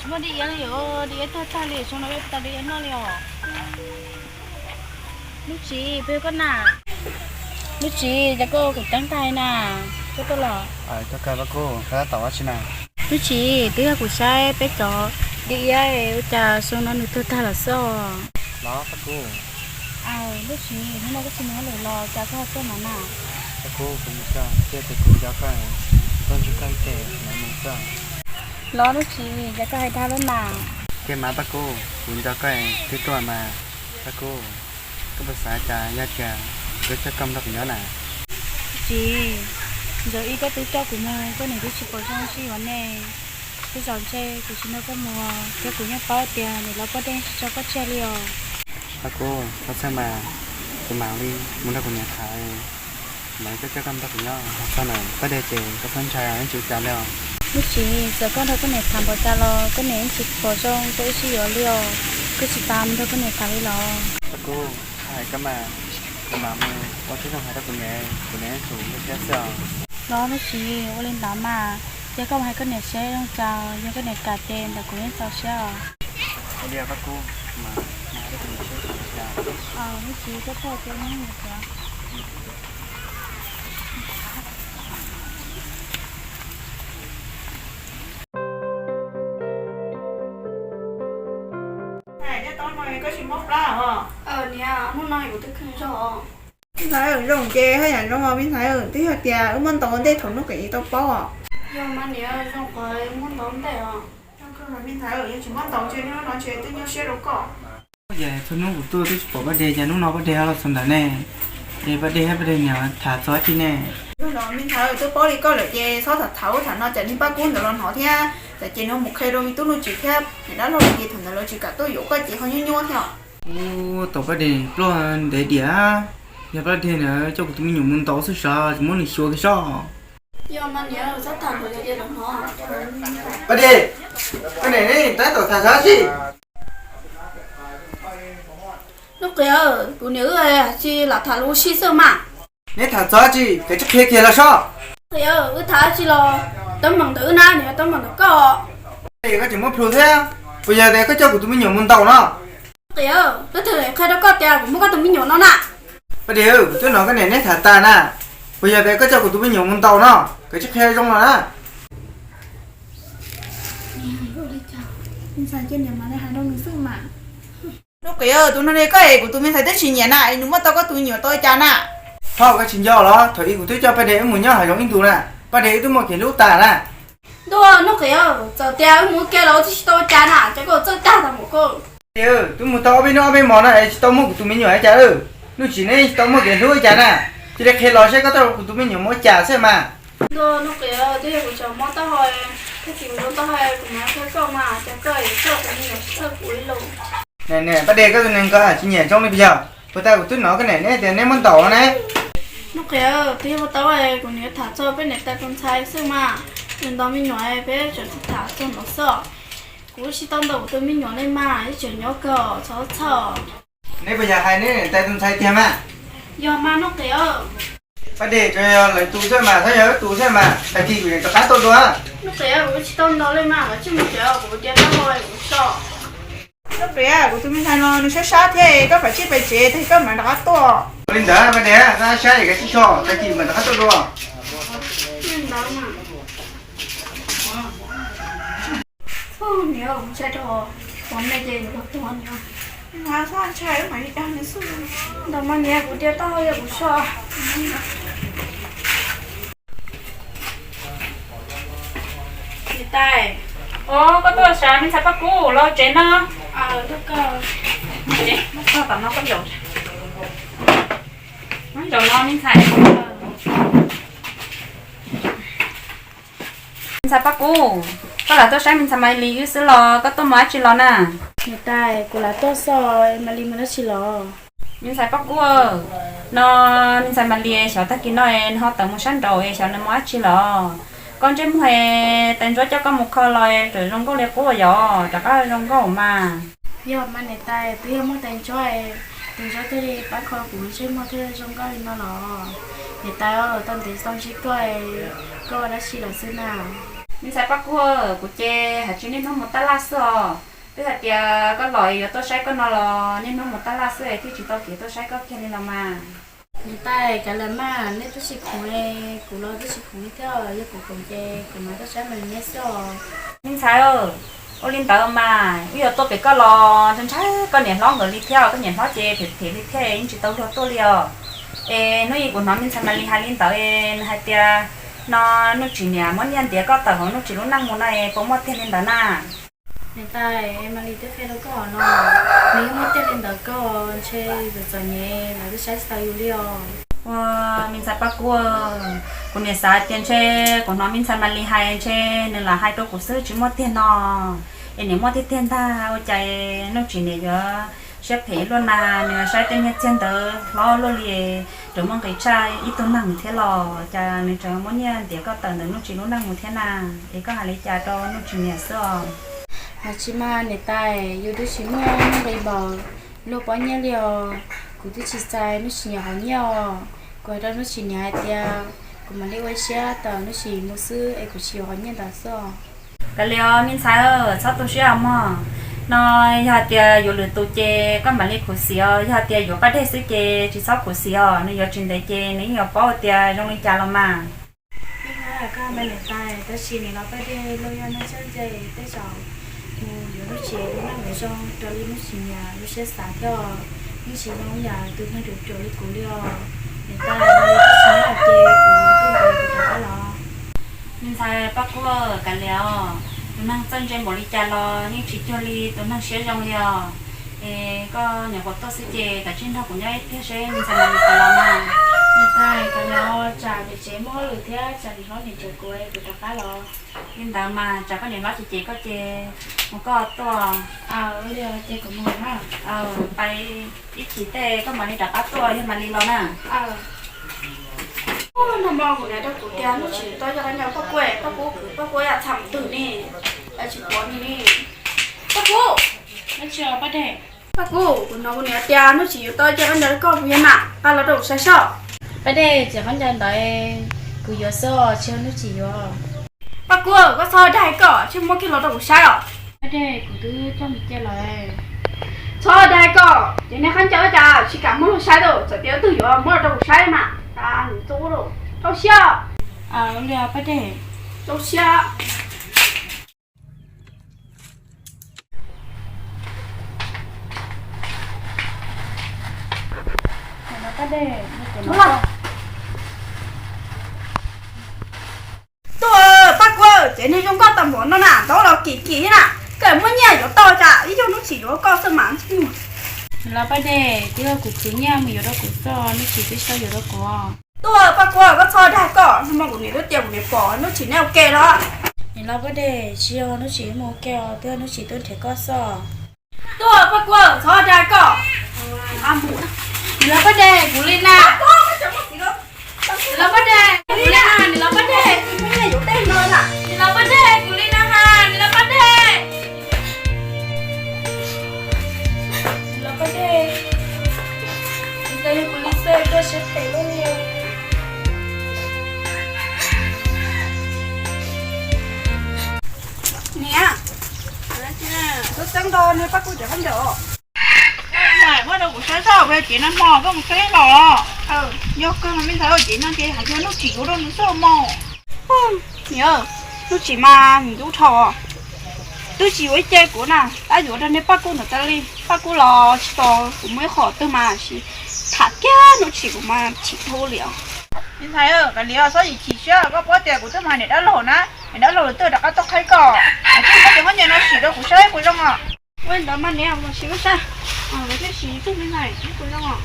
Muaj dej iab li os, dej iab tuag tag li, xyoo no peb puas tau dej iab noj li os. Lub txiv, peb koj na. Lub txiv, cas koj kuv ceeb tag na, koj tuaj los. Lub txiv, twb yog kuv saib peb cov dej iab ua cas xyoo no nws tuag tag lawm xwb os. Lub txiv, hnub no koj tsis mus hauj lwm los cas koj ho tuaj no na? Los lub txiv, cas koj hais dag lub na? Ces mas Paj Kub, kuv nco koj twb tuaj mas. Paj Kub, koj puas xav cas yog tias kuv coj koj mus nrog kuv nyob na? Txiv, ntxawm ib koj twb coj kuv mus, koj niam twb tsis pom zoo sib yuav nej. Tej zaum ntshe kuv tsis nrog koj mus thiab, kuv yeej paub tias niam laus Paj Dej tsis tso koj tseg li os. Paj Kub, koj txhawj mas, kuv mam li mus nrog kuv niam tham, mam li coj koj mus nrog kuv nyob. Ho txog ntawm Paj Dej ces koj txhob ntshai, yeej tsis ua cas li os. Lub txiv, txawm koj nrog koj niam tham npaum cas los koj niam yeej tsis pom zoo rau wb sib yuav li os. Koj tsis tas mus nrog koj niam tham li los? Paj Kub, hais koj mas, kuv mam mus ua tib zoo hais rau kuv niam, kuv niam yeej tsum ua siab xwb os. Los lub txiv, ua li ntawd mas, cia koj mus hais koj niam seb zoo cas, yog koj niam kam ces ntawm kuv yeej txaus siab os. Paj Kub, mas mus hais rau kuv niam seb zoo li cas. Lub txiv, koj txhob cia niam. Niam, hnub no kuv twb kheev zog. Me ntxhais, zoo ces haj yam zoo os me ntxhais, twb yog tias wb muab ntaus ua ntej thaum hnub kawm yees tau paub os. Yog mas niam, zoo qhov muab ntaus ua ntej os. Me ntxhais, yog tsis muab ntaus ces hnub no ces twb nyuaj siab rau koj. Ces txhua hnub kuv tuaj twb tsis pom Paj Dej, ces hnub no Paj Dej ho los txog ntawm ne. Ces Paj Dej thiab Paj Dej niam tham txog dab tsi ne? Yog los me ntxhais, twb paub li koj lawm ces txhob tham thaum ub tham no, tsam niag Paj Kub ntawd los hnov thiab, tsam ces nws mus qhia rau me tub Nuj Tsim thiab niam dab laug ces thaum ntawd lawv tsis kam tuaj yuav koj ces ho nyuaj nyuaj thiab. Ub, tau Paj Dej ploj ntev diam. Yog Paj Dej na coj kuv tus me nyuam mus ntaus xwb sav, tsis muab nws xyuas kiag sob. Yog mas niam, txhob tham lawm, lawv hnov. Paj Dej, koj niam neb tab tom tham txog dab tsi? Nuj Qiam, kuv niam wb hais tsis lam tham lus ua si xwb mas. Neb tham txog dab tsi, koj tsis qhia kiag los sob. Qiam, wb tham dab tsi los teeb meem ntawm wb na, niam, teeb meem ntawm koj. Paj Dej, koj tsis muab plhu thiab, puas yog tias koj coj kuv tus me nyuam mus ntaus no? Qiam, leej twg qhia rau koj tias kuv muab koj tus me nyuam no na? Paj Dej, kuv twb hnov koj niam neb tham tas na, puas yog tias koj coj kuv tus me nyuam mus ntaus no, koj tsis qhia zoo los na. Nuj Qiam, tus no ne koj es kuv tus me ntxhais twb tsis nyiam na, es nws muab tau koj tus me nyuam tau cas na? Ho koj tsis nco los thaum ub kuv twb coj Paj Dej wb mus nyob hav zoov ib ntus na, Paj Dej wb twb muaj kev hlub tas na. Ntuj, Nuj Qiam, txawm tias wb mus ua ke los wb twb tsis tau ua cas na, ces koj txawj tag tag npaum koj. Paj Dej, twb mus tau ob peb hnub ob peb hmo no es tsis tau muaj kuv tus me nyuam ua cas. Nuj Tsim neb tsis tau muaj kev hlub ua cas na, cia li qhia los seb koj coj kuv tus me nyuam mus ua cas xwb mas. Ntuj, Nuj Qiam, twb yog kuv tseem mob taub hau, thiab tsis ua taub hau, kuv mam qhia koj mas, cas koj yuav coj kuv me nyuam tsis txhawj kuv li los. Niam, Paj Dej, koj tus neeg ko tsis nyiam zoo li puas yog? Puas tas kuv twb hnov koj niam neb tias neb muab ntaus no ne. Nuj Qiam, twb yog ua tau, kuv niam tham txog peb niam tais tus ntxhais xwb mas, nws ntaus me nyuam peb tseem tham txog ntaus xwb. Kuv tsis tau ntaus kuv tus me nyuam li mas, ib tseem nyob kawg, txhob txhawj. Neb puas yog hais neb niam tais tus ntxhais tiag mas? Yog mas Nuj Qiam. Paj Dej, tsuas yog lawv tus xwb mas, txhob yog wb tus xwb mas, tag kis kuv yeej rov qab tuaj dua. Nuj Qiam, kuv tsis tau ntaus li mas, koj tsij mus tsev, kuv ua tiav taub hau kuv so. Nuj Qiam, kuv tus me ntxhais no nws sab sab thiab, koj kav tsij pais tsev, tag kis koj mam rov qab tuaj. Ua li ntawd Paj Dej, koj sab sab es kav tsij so, tag kis mam rov qab tuaj dua. Niam, kuv ntshai rau hov ne ces kuv tuag niam. Txhob ntshai, wb mam li dag nws xwb. Ntawm mas niam, kuv tiav taub hau kuv so. Niam tais. Os, koj tuaj sav me ntxhais Paj Kub los tsev no. Tom no koj zaum, zaum no me ntxhais. Me ntxhais Paj Kub, koj lam tuaj saib me ntxhais Maiv Lis wb xwb los koj tuaj mus dab tsi los na? Niam tais, kuv lam tuaj xyuas Maiv Lis mus dab tsi los. Me ntxhais Paj Kub, no me ntxhais Maiv Lis xyov tag kis no nws ho tawm mus sab nraud es xyov nws mus dab tsi los. Koj ntsej muag es tais ntsuab coj koj mus kho los tseem zoo nkauj li qub yom, rov qab zoo nkauj mas. Yog mas niam tais, twb yog muaj tais ntsuab, tais ntsuab thiaj li pab kho kuv ntsej muag thiaj zoo nkauj li no los. Niam tais, tau ntev tsis tau ntsib koj, koj ua dab tsi lawm xwb na? Me ntxhais Paj Kub, kuv ces hais tsis niaj hnub mus tab laj xwb os. Twb hais tias koj los yuav tuaj saib koj no los niaj hnub mus tab laj xwb thiaj tsis tau kev tuaj saib koj kiag li los mas. Niam tais, kav liam mas, nej twb tsis khoom, kuv los twb tsis khoom li thiab, yog kuv khoom ces kuv mam tuaj saib mas li nej xwb os. Me ntxhais, ua li ntawd mas wb yuav tuaj pem koj los ntshai ntshai koj niam hlob nkawd li thiab, koj niam hlob ces phem phem li thiab yeej tsis tau luag tuaj li os. Es hnub ib kuv hnov me ntxhais Malis hais li ntawd es nws hais tias no Nuj Tsim niam muab nyiaj ntiav koj tawm hauv Nuj Tsim lub neej mus no es puas muaj tiag li ntawd na? Niam tais, Malis twb qhia rau koj no, nws yeej muaj tiag li ntawd koj, ntshe txom txom nyem lawv twb saib tsis taus yus li os. Ua, me ntxhais Paj Kub, kuv niam xav tias ntshe kuv hnov me ntxhais Malis hais ntshe nws lam hais rau kuv xwb tsis muaj tiag no. Es niam muaj tiag tiag ntag, ua cas Nuj Tsim niam yuav siab phem luaj na, nws saib tej nyiaj txiag ntawd hlob luaj li, tseem muaj nqis tshaj ib tug neeg thiab los cas nws tseem muab nyiaj ntiav koj tawm ntawm Nuj Tsim lub neej mus thiab na? Es koj hais li cas rau Nuj Tsim niam xwb os? Hais tsis mas niam tais, yus twb tsis muaj nqi npaum luag pob nyiaj li os. Kuv twb tsis txais Nuj Tsim niam qhov nyiaj os. Kuv hais rau Nuj Tsim niam hais tias kuv mam li ua ib siab tawm Nuj Tsim mus xwb es kuv tsis yuav qhov nyiaj ntawd xwb os. Kav liam os me ntxhais, txhob tu siab os mog. No yog hais tias yuav lwm tus ces koj mam li khuv xim os, yog hais tias yuav Paj Dej xwb ces tsis txhob khuv xim os, nws yuav tsis ntev ces nws yeej yuav paub tias zoo li cas los mas. Koj niam tais, tab sis niam laus Paj Dej luag yog neeg txawj ntse, tej zaum mus yuav Nuj Tsim lub neej yuav zoo raws li Nuj Tsim niam lub siab xav thiab. Nuj Tsim zoo yam tus neeg ruam ruam li kuv li os. Niam tais, Paj Dej ces kuv twb ntev kuv rov qab los. Me ntxhais Paj Kub, kav liam os, tus neeg txawj ntse npaum li cas los yeej tsis cuag li tus neeg siab zoo li os. Es koj nyuam qhuav tuaj xwb ces kav tsij nrog kuv nyob ib pliag seb me ntxhais Malis puas los mas. Niam tais, kav liam os, tsam niam tsev muaj hauj lwm thiab tsam niam hlob niam tsev kuv es kuv rov qab los. Li ntawd mas tsam koj niam hlob tsis cem koj ces mus koj tuaj. Ces kuv mus na. Pais ib chim tej koj mam li rov qab tuaj yog mam li los na. Nag hmo kuv niam rau kuv tias Nuj Tsim tau coj qab ncaws Paj Kub, Paj Kub khwv, Paj Kub yam txham twg ne, tsis pom ne. Paj Kub, Paj Kub, kuv hnov kuv niam tias Nuj Tsim yuav tau coj qab ncaws rau koj puas yog na? Pab los rau kuv saib soj. Paj Dej, cov qab ncaws ntawd kuv yuav xwb, tsis yog Nuj Tsim yuav. Paj Kub, koj txhob dag koj, tsis muab kiag los rau kuv saib os. Paj Dej, kuv twb coj mus cia lawm. Txhob dag koj, cov niag qab ncaws cas tsis kam muab los saib tau, txawm tias twg yuav muab los rau kuv saib mas. Rau siab. Paj Dej, rau siab. Tuaj, Paj Kub, ces neeg zoo nkauj tag npaum no na, ntau los kim kim na, koj muaj nyiaj yuav tau cas, ib yog Nuj Tsim yuav koj xwb mas. Los Paj Dej, twb yog kuv khwv nyiaj mus yuav rau kuv xwb, Nuj Tsim twb tsis tau yuav rau kuv. Tuaj, Paj Kub, koj txhob dag koj, nag hmo kuv niam twb tias kuv niam pom Nuj Tsim neb ua ke los. Nim los Paj Dej, tsis yog Nuj Tsim mus ua ke os, twb yog Nuj Tsim tuaj nrhiav koj xwb. Tuaj, Paj Kub, txhob dag koj. Nim los Paj Dej, kuv li na. Nim los Paj Dej, kuv li na, nim los Paj Dej. Nim los Paj Dej, kuv li na ha, nim los Paj Dej. Nim los Paj Dej. Nim los kuv li xwb, koj siab phem loj li. Niam, tus txeeb nrog nws Paj Kub cov khaub ncaws. Muab rau kuv saib saib, ces nag hmo koj mus saib los. Yog koj me ntxhais ua ces no ces hais tias Nuj Tsim yuav rau nws xwb mog. Niam, Nuj Tsim mas nws ntub dhau, twb tsis yuav ib ce kuv na, tab yuav rau niag Paj Kub ntawd tas li. Paj Kub los tsis tos kuv muaj ib qho twg mas tham kiag Nuj Tsim kuv mas chim dhau li os. Me ntxhais, kav liam, txhob yim chim siab, koj paub tias kuv twb mus hais niam dab laug na, niam dab laug lawv twb rov qab tuaj qhaib koj. Koj cia khaub ncaws no sim rau kuv saib puas zoo os. Ua li ntawd mas niam, sim ua saib. Lawv thiaj sim tug me ntxhais puas zoo os.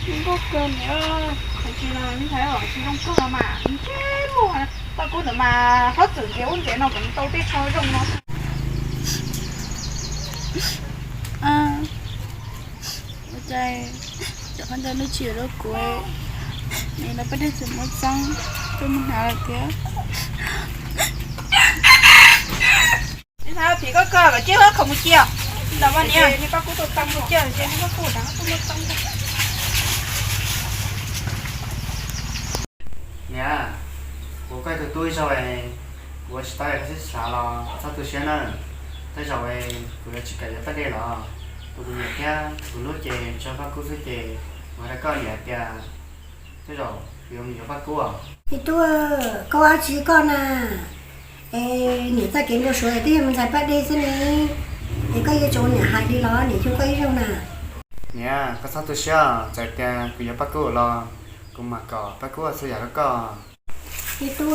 Zoo nkauj kawg niam, hais tsis los me ntxhais os, tsis zoo kawg los mas ntsej muag. Paj Kub ntawd mas hlob txwm ntiav ub ntiav no kom tau tej tsho zoo no. Ua cas cov khaub ncaws Nuj Tsim yuav rau kuv, nim los Paj Dej tseem muab txeeb tuaj mus hnav lawm thiab. Niam, phim koj kawg, koj cia koj mus cia. Ntawm mas niam, niam Paj Kub tus tau mus cia, cia niam Paj Kub rov tuaj muab txeeb. Niam, Tus tub ib zaug, kuv ua tsis tau es koj txhob xav los txhob tu siab na. Tej zaum kuv yuav tsis kam yuav Paj Dej los, tus kuv nyiam thiab kuv hlub ces tsuas Paj Kub xwb ces kuv hais rau koj niam hais tias tej zaum kuv yuav mus yuav Paj Kub os. Me tub, koj ua dab tsi koj na? Es niam txoj kev npau suav twb yog me ntxhais Paj Dej xwb ne, es koj yuav tsum ua niam hais li los niam yug koj ib zaug na. Niam, koj txhob tu siab, txawm tias kuv yuav Paj Kub los kuv mam kom Paj Kub ua txhua yam rau koj. Me tub,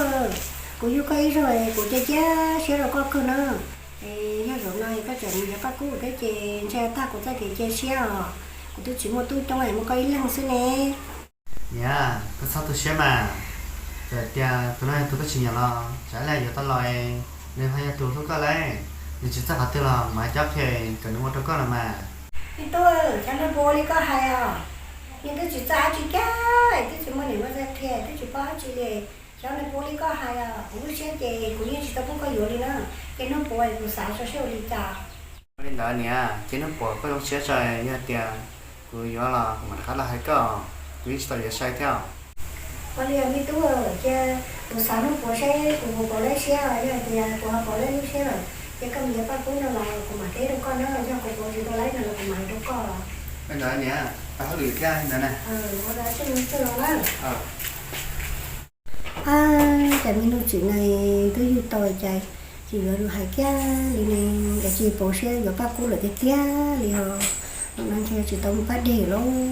kuv yug koj ib zaug es kuv cia cia siab rau koj kawg na. Es yog zaum no koj tseem mus yuav Paj Kub thiab ces ntshai tag kuv txoj kev cia siab os. Kuv twb tsis muaj tub coob es muaj koj ib leeg xwb ne. Niam, koj txhob tu siab mas. Txawm tias tus no yog tus koj tsis nyiam los tsam ib pliag yuav tau los es nws ho yog tus hlub koj lauj. Nws tsis txawj qhov twg los mam cob qhia kom nws ua rau koj los mas. Me tub, xyov nws puas ua li koj hais os. Nws twb tsis txawj dab tsi kiag, twb tsis muaj niam muaj txiv qhia, twb tsis paub dab tsi li. Xyov nws puas ua li koj hais os. Kuv lub siab ces kuv yeej tsis tau pub koj yuav li na. Ces hnub puav kuv xav tso siab ua li cas. Ua li ntawd niam, ces hnub puav koj zoo siab tso, yog tias kuv yuav los kuv mam rov qab los hais koj, kuv yeej tsis tau yuav sai thiab. Ua li me tub, ces kuv xav hnub puav seb kuv puas pom lub siab, yog tias kuv ho pom lub siab lawm ces koj mus yuav Paj Kub no los kuv mam teb rau koj na, yog kuv pom tsis tau lub no los kuv mam hais rau koj. Ua li ntawd niam, tau hauj lwm thiab ntawd na. Ua li ntawd sib ntsib dua na. Ab, cas me Nuj Tsim no twb yug tau cas tsis yuav lus hais kiag li ne, es tsis pom siab yuav Paj Kub lawm tiag tiag li os. Hnub no ntshe tsis tau mus Paj Dej lawm.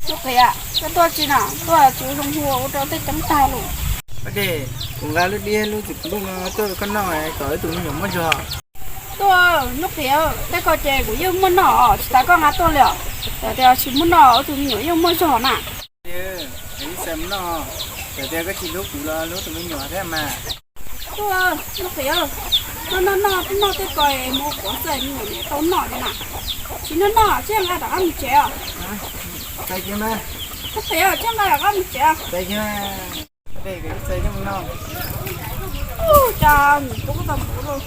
Nuj Qiam, koj tuaj tsi na? Tuaj tsis zoo hu ua rau tej ceeb tag lawm. Paj Dej, kuv nqa lub diab lub txiv pluj no tuaj rau koj noj kom wb tus me nyuam muaj zog. Tuaj, Nuj Qiam, tej ko ces kuv yeej muaj noj, tsis tas koj nqa tuaj li os. Txawm tias tsis muaj noj wb tus me nyuam yeej muaj zog na. Ib txhia mus noj, txawm tias koj tsis hlub kuv los hlub tus me nyuam thiab mas. Tuaj, Nuj Qiam, koj noj noj noj tej ko es mus quav txaij me nyuam tau noj li na. Tsis noj noj, tsis nqa rov qab mus tsev os. Nuj Qiam, tsis nqa rov qab mus tsev. Ub, cas nim tub tau mus lauj.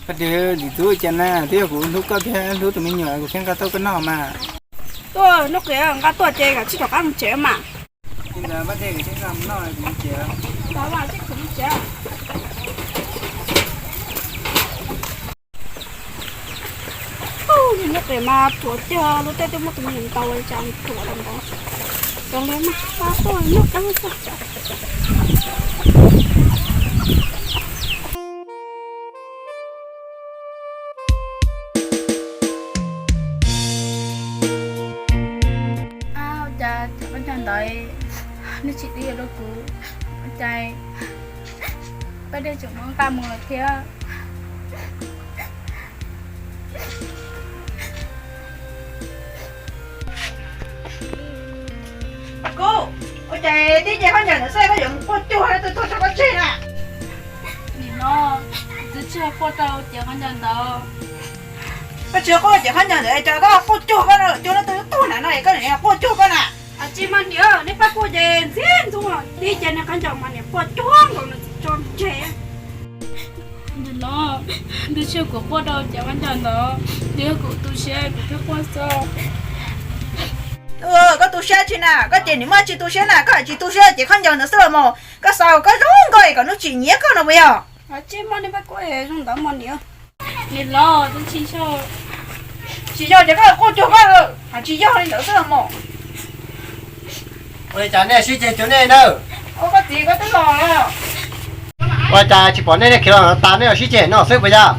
Paj Dej, nim tub cas na, twb yog kuv hlub koj thiab hlub tus me nyuam kuv thiaj nqa tuaj koj noj mas. Tuaj, Nuj Qiam, nqa tuaj ces kom tsij rov qab mus tsev mas. Ntawd Paj Dej, kuv thiaj nqa mus noj, kuv mus tsev. Ntawd mas tsij mus tsev. Ub, Nuj Qiam mas ruam tiag, lub tej twb muab tus me nyuam ntaus li cas ruam li ntawd. Cov li mas tuaj noj qab xwb. Ua cas cov khaub ncaws ntawd nws tsis twv yam rau kuv, ua cas Paj Dej tseem muab nqa mus lawm thiab. Kub, ua cas tib ce khaub ncaws ntawd xwb koj yuav mus quaj cuag leej twg tuag tso koj tseg na? Nim no twb tsis quaj rau cev khaub ncaws ntawd. Koj tsis quaj cev khaub ncaws ntawd, cas koj quaj cuag koj cuag leej twg tuag na no es koj niam quaj cuag koj na? Tsis mas niam, nej pab kuj ces ntxhiab ntxuag tib ce niag khaub ncaws mas niam quaj cuag nkaus nws tso tseg. Nim no twb tsis kuv quaj rau cev khaub ncaws ntawd, twb yog kuv tu siab kuv thiaj quaj xwb. Koj tu siab tsi na? Koj ces nim muaj tsi tu siab na, koj tsis tu siab cev khaub ncaws ntawd xwb los mas. Koj xav kom koj zoo nkauj es kom Nuj Tsim nyiam koj no puas yog? Tsis mas niam, pab kuj zoo ntawd mas niam. Nim no twb tsis yog, tsis yog ces koj quaj cuag koj, hais tsis yog li ntawd xwb los mas. Ua li cas nej sib ceg cuag nej na? Ua koj txiv koj twb los. Ua cas tsis pom nej, nej khiav los tas nej los sib ceg no xwb puas yog?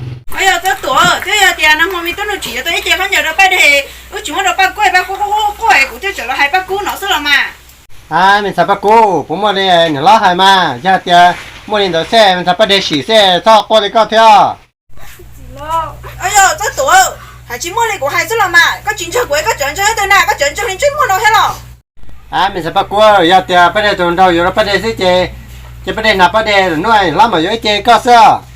Yog Txob Tuam, twb yog tias nag hmo me tub Nuj Tsim yuav tau ib ce khaub ncaws rau Paj Dej, wb tsis muab rau Paj Kuj, Paj Kuj quaj quaj es kuv thiaj txawm los hais Paj Kuj no xwb los mas. A, me ntxhais Paj Kuj, puas muaj li niam hlob hais mas, yog tias muaj li ntawd xwb me ntxhais Paj Dej sim xwb txhob quaj li koj thiab. Yog Txob Tuam, hais tsis muaj li kuv hais xwb los mas, koj tsis ntseeg kuv es koj tseem ntseeg leej twg na, koj tseem ntseeg li ntsej muag no thiab los? A, me ntxhais Paj Kuj, yog tias Paj Dej tus nraug yuav rau Paj Dej xwb ces, ces Paj Dej hnav Paj Dej lawm, hnub niam hlob mam yuav ib ce koj xwb.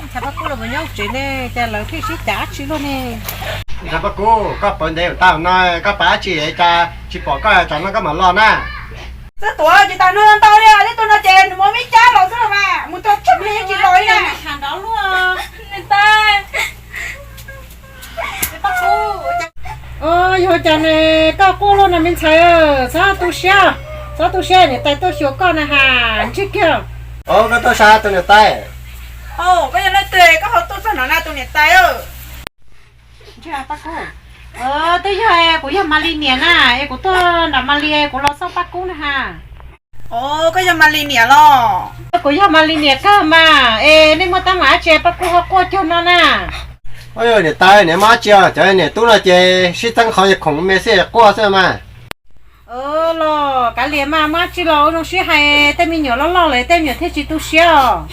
Ntxhais Paj Kuj los nyob tsev ne, cas lawv pheej sib cav dab tsi luaj ne? Ntxhais Paj Kub, koj pawv ntev ua ntau no, koj pab dab tsi cas tsis pom koj, tsam no koj mam los na? Txawj tuav tsis tas no ntau li, twb tuaj no ces nws mus me cab los xwb los mas, mus txog tsam no tsis los li na. Yog cas ne, koj quaj luaj no me ntxhais, txhob tu siab, txhob tu siab, niam tais tuaj xyuas koj na has, ntsib kiag. Koj tuaj saib tus niam tais. Koj yog leej twg koj ho tuaj txog no na tus niam tais? Paj Kub, twb yog, kuv yog Malis niam na, es kuv tuaj nram Malis, kuv los xauj Paj Kub na has. Koj yog Malis niam los? Kuv yog Malis niam kawg mas, es nej muaj teeb meem dab tsi Paj Kub ho quaj cuag no na? Niam tais, niam muaj dab tsi, cov niam tub no ces sib txeeb qhov khoom me xwb quaj xwb mas. Los kav liam mas, muaj dab tsi los ua zoo sib hais, tej me nyuam loj loj lawm tej me nyuam thiaj tsis tu siab os.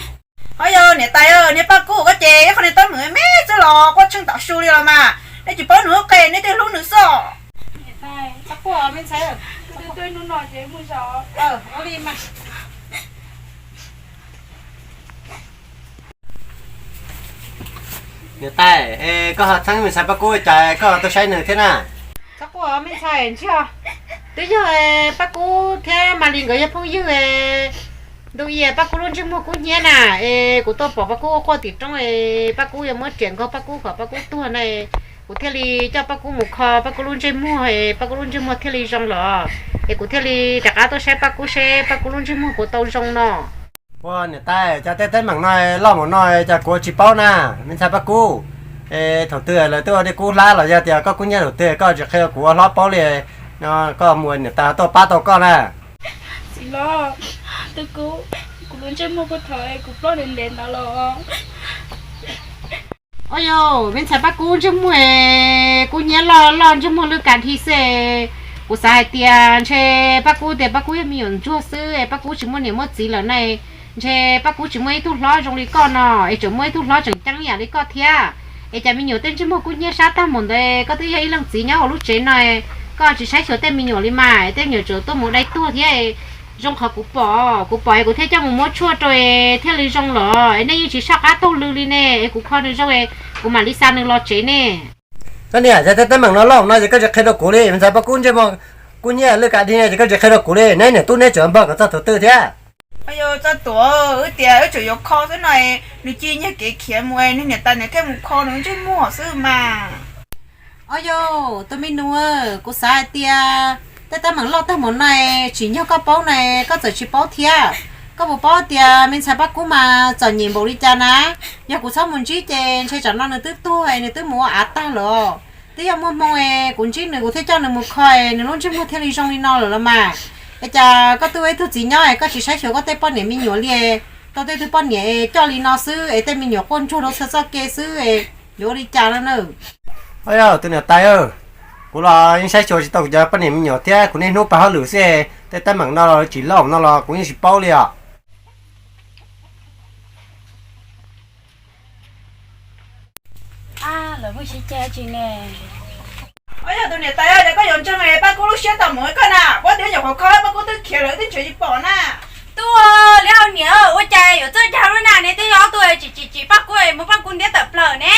Ho yog niam tais, niag Paj Kub koj ces ib qho niag teeb meem me xwb los quaj tsheej tom su li los mas, nej tsis paub nws lub qe nej thiaj hlub nws xwb. Niam tais, koj ho txeeb me ntxhais Paj Kub cas koj ho tuaj saib nws thiab na? Txhob quaj me ntxhais, ntshe twb yog Paj Kub thiab Malis nkawd yog phooj ywg, ntu ib Paj Kub lub ntsej muag kub hnyiab na, es kuv tuaj pom Paj Kub quaj tim roob es Paj Kub yuav muab riam nkaug Paj Kub kom Paj Kub tuag na, kuv thiaj li coj Paj Kub mus kho Paj Kub lub ntsej muag es Paj Kub lub ntsej muag thiaj li zoo los, es kuv thiaj li rov qab tuaj saib Paj Kub seb Paj Kub lub ntsej muag puas tau zoo no. Ua niam tais, cas tej teeb meem no loj mus no cas kuv tsis paub na, me ntxhais Paj Kub? Es thaum twg lawv twb ua dej kub hlab los yog tias koj kub hnyiab thaum twg koj tsis qhia kuv ua hlob paub li, koj mus niam tais tuaj pab tau koj na. Txiv los, tus kub, kuv lub ntsej muag kuj thaum kuv ploj ntev ntev ntawd los. Ua yog me ntxhais Paj Kub ntsej muag, kub hnyiab loj loj ntsej muag lwj kas dhi xwb. Kuv xav hais tias ntshe Paj Kub tias Paj Kub yog me nyuam ntsuag xwb es Paj Kub tsis muaj niam muaj txiv lawm na, ntshe Paj Kub tsis muaj ib tug hlob zoo li koj no, es tseem muaj ib tug hlob tseem ceeb yam li koj thiab. Es cas me nyuam tej ntsej muag kub hnyiab sab tag mus ntawd, koj twb yog ib leej txiv nyob hauv lub tsev no, koj tsis saib xyuas tej me nyuam li mas, tej me nyuam tseem tuaj mus dai tuag thiab. Zoo qhov kuv pom, kuv pom es kuv thiaj coj mus muab tshuaj rau es thiaj li zoo los, es nej yeej tsis soj qab taug lw li ne, es kuv kho nws zoo es kuv mam li xa nws los tsev ne. Koj niam, yog tej teeb meem no loj no ces koj tsis qhia rau kuv li, me ntxhais Paj Kub ntsej muag kub hnyiab lwj kas dhi no ces koj tsis qhia rau kuv li, neb niam tub neb tseem npog kom txog thaum twg thiab? Ua yog txog tuam, wb tias wb tseem yuav kho xwb no, nws cia nyiag kev khiav mus, niag niam tais nws thiaj mus kho nws ntsej muag xwb mas. Ua yog tus me nus, kuv xav hais tias tej teeb meem loj tag mus no tsim nyog koj paub na, koj txawm tsis paub thiab. Koj puas paub tias me ntxhais Paj Kub mas txom nyem npaum li cas na? Yog kuv txhob mus ntsib ces ntshe tsam no nws twb tuag, nws twb mus ua av tag lawm. Twb yog muaj hmoo es kuv ntsib nws kuv thiaj coj nws mus kho es nws lub ntsej muag thiaj li zoo li no lawm los mas. Es cas koj twb ua ib tug txiv nyob es koj tsis saib xyuas koj tej poj niam me nyuam li, tau tej tug poj niam es coj li no xwb es tej me nyuam quaj ntsuag rau txhua txoj kev xwb es yuav ua li cas no na? Ua yog tus niam tais, kuv los yeej saib xyuas tsis tau kuv cov poj niam me nyuam thiab, kuv niaj hnub pab hauj lwm xwb, tej teeb meem no los tsis loj no los kuv yeej tsis paub li os. Lawv muaj sib ceg tsi ne? Ua yog tus niam tais, cas koj yuav ntseeg Paj Kub lub siab tau mus koj na, puab tias nyuam qhuav kho Paj Kub twb khiav lawm twb nrhiav tsis pom na. Tub, Liab Hau niam, ua cas yuav txawj dag lub na ne, twb yog ob tug tsis tsim tsim Paj Kub es muab Paj Kub ntiab tawm plaws ne.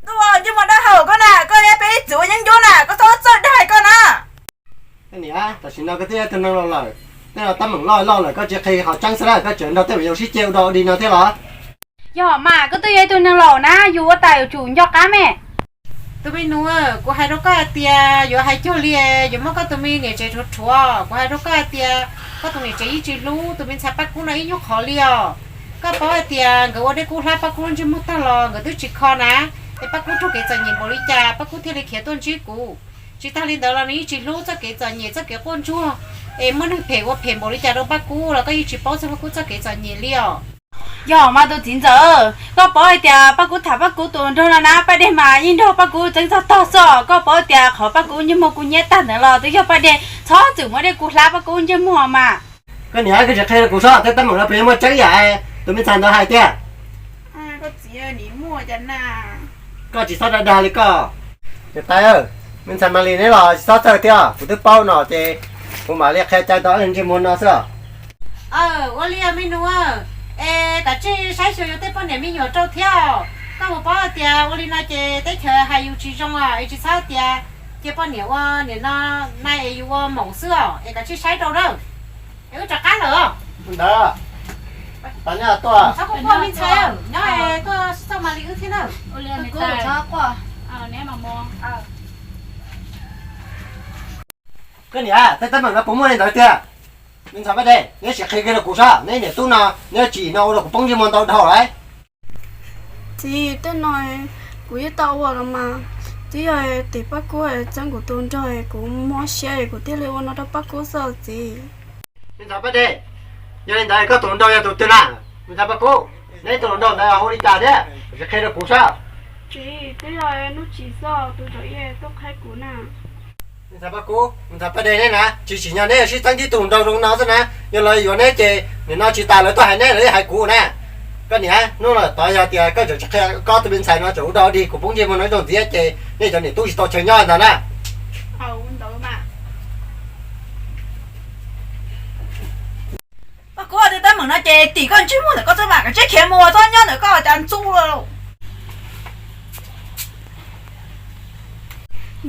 Tub, ntsej muag dawb hau koj na, koj yog peb ib txwm ua yeeb ncuab na, koj txhob txawj dag koj na. Niam, tam sim no koj twb yog ib tug neeg laus lawm, tej teeb meem loj loj lawm koj tsis qhia qhov tseeb xwb na, koj tseem nrog tej me nyuam sib ceg ua dog ua dig no thiab los? Yog mas, koj twb yog ib tug neeg laus na, yus ua tais yuav tsum nco qab me. Tus me nus, kuv hais rau koj hais tias yuav hais cuag li, yuav muab koj tus me niam tsev rhuav rhuav. Kuv hais rau koj hais tias koj tus niam tsev yeej tsis hlub tus me ntxhais Paj Kub no ib nyuag qhov li os. Koj paub hais tias nkawd ua dej kub hlab Paj Kub lub ntsej muag tag los nkawd twb tsis kho na, es Paj Kub raug kev txom nyem npaum li cas Paj Kub thiaj li khiav tuaj ntsib kuv. Tsis tag li ntawd los nws yeej tsis hlub txoj kev txom nyem txoj kev quaj ntsuag, es muaj neeg phem ua phem npaum li cas rau Paj Kub los koj yeej tsis paub txog Paj Kub txoj kev txom nyem li os. Yog mas tus txiv ntxawm, koj paub hais tias Paj Kub tham Paj Kub tus nraug no na, Paj Dej mas yeej nrog Paj Kub txeeb txog tog xwb. Koj paub tias qhov Paj Kub ntsej muag kub hnyiab tag ntawd los twb yog Paj Dej txhob txwm muab dej kub hlab Paj Kub ntsej muag mas. Koj niam, koj tsis qhia rau kuv seb tej teeb meem no puas yog muaj tseeb yam tus me ntxhais ntawd hais tiag? Koj txiv, nim muaj cas na. Koj tsis txhob dag dag li koj. Niam tais, me ntxhais Malis neb los tsis txhob txhawj thiab, kuv twb paub no ces kuv mam li qhia cai tau ntsej muag no xwb. Aw, ua li me nus, es kav tsij saib xyuas yus tej poj niam me nyuam rau thiab. Koj puas paub hais tias ua li no ces teb chaws hais yus tsis zoo os, es tsis txhob tias cia poj niam ua nim no, nai es yus ua maum xwb os, es koj cia li saib rau na. Es wb rov qab lawm. Ntawd, txhob quaj quaj me ntxhais, nyob es tuaj txog mas li wb thiab na. Koj niam, tej teeb meem no puas muaj li ntawd tiag? Me ntxhais Paj Dej, neb sim qhia kiag rau kuv saib, neb niam tub no neb tsim no ua rau kuv poob ntsej muag ntau dhau lawm. Txiv, tej no kuv yeej tau ua los mas, twb yog tim Paj Kub txeeb kuv tus nraug, kuv mob siab kuv thiaj li ua no rau Paj Kub xwb txiv. Me ntxhais Paj Dej, yog li ntawd koj tus hluas nraug yog tus twg na? Me ntxhais Paj Kub, neb tus hluas nraug ntawd hu li cas thiab, sim qhia rau kuv saib. Txiv, twb yog Nuj Tsim xwb, tus tsov ib tuaj qhaib kuv na. Me ntxhais Paj Kub, me ntxhais Paj Dej, neb na tsis tsim nyog neb sib txeeb tib tug hluas nraug zoo no xwb na. Yog lawv yuav neb ces nim no tsis tas lawv tuaj hais neb, lawv yeej hais kuv na. Koj niam, hnub no tau yog tias koj tseem tsis qhia koj tus me ntxhais no tseem ua dog dig kuv poob ntsej muag no zoo ntxiv ces nej cov niam tub tsis tau chaw nyob ntag na. Paj Kub, tej teeb meem no ces tim koj ntsej muag ntawm koj xwb mas, kav tsij khiav mus, txhob nyob ntawm koj cas ntxub lauj.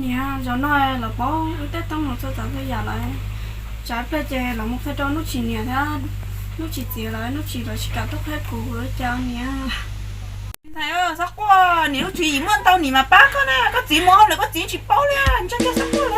Niam, zaum no los paub wb tej teeb meem txhua tsav txhua yam lawm. Tsam ib pliag ces los mus qhia rau Nuj Tsim niam thiab Nuj Tsim txiv lawv, Nuj Tsim lawv tsis kam tuaj qhaib kuv ua cas niam. Me ntxhais, txhob quaj, niam Nuj Tsim muaj ntau nim mas pab koj na, koj txiv mus hauj lwm koj txiv tsis paub li, ntshe koj txhob quaj.